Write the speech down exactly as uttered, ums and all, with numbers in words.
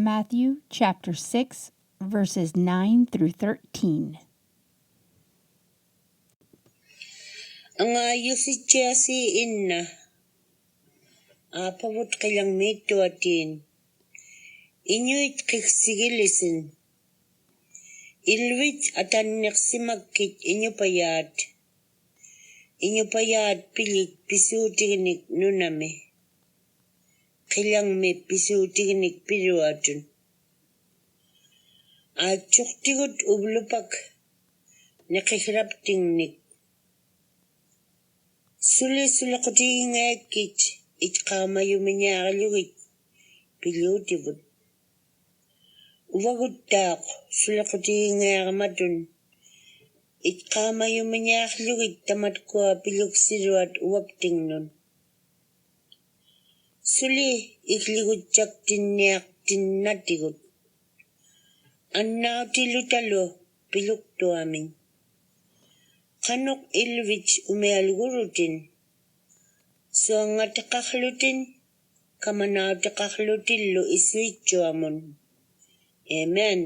Matthew chapter six, verses nine through thirteen. Aŋaayusitchiasi inna. Aapavut qilaŋmiittuatiin. Iñuit qiksigilisin. Ilvit atanniqsimakkit iñupayaat. Iñupayaat pilit pisuutignik nunami. Qilaŋmi pisuutignik piruatun. Aatchuqtigut uvlupak niqihraptiŋnik. Suli suliqutigiŋaikkit itqaumayuminiaġlugit piḷuutivut. Uvaguttaaq suliqutigiŋaiġmatun itqaumayuminiaqługit tamatkua piḷuksiruat uvaptiŋnun. Suli igḷigutchaktinniaqtinnatigut. Annautilutalu piḷuktuamiñ. Qanuq ilvit umialgurutin. Suaŋŋatiqaqłutin kamanautiqaqłutillu isuitchuamun. Amen.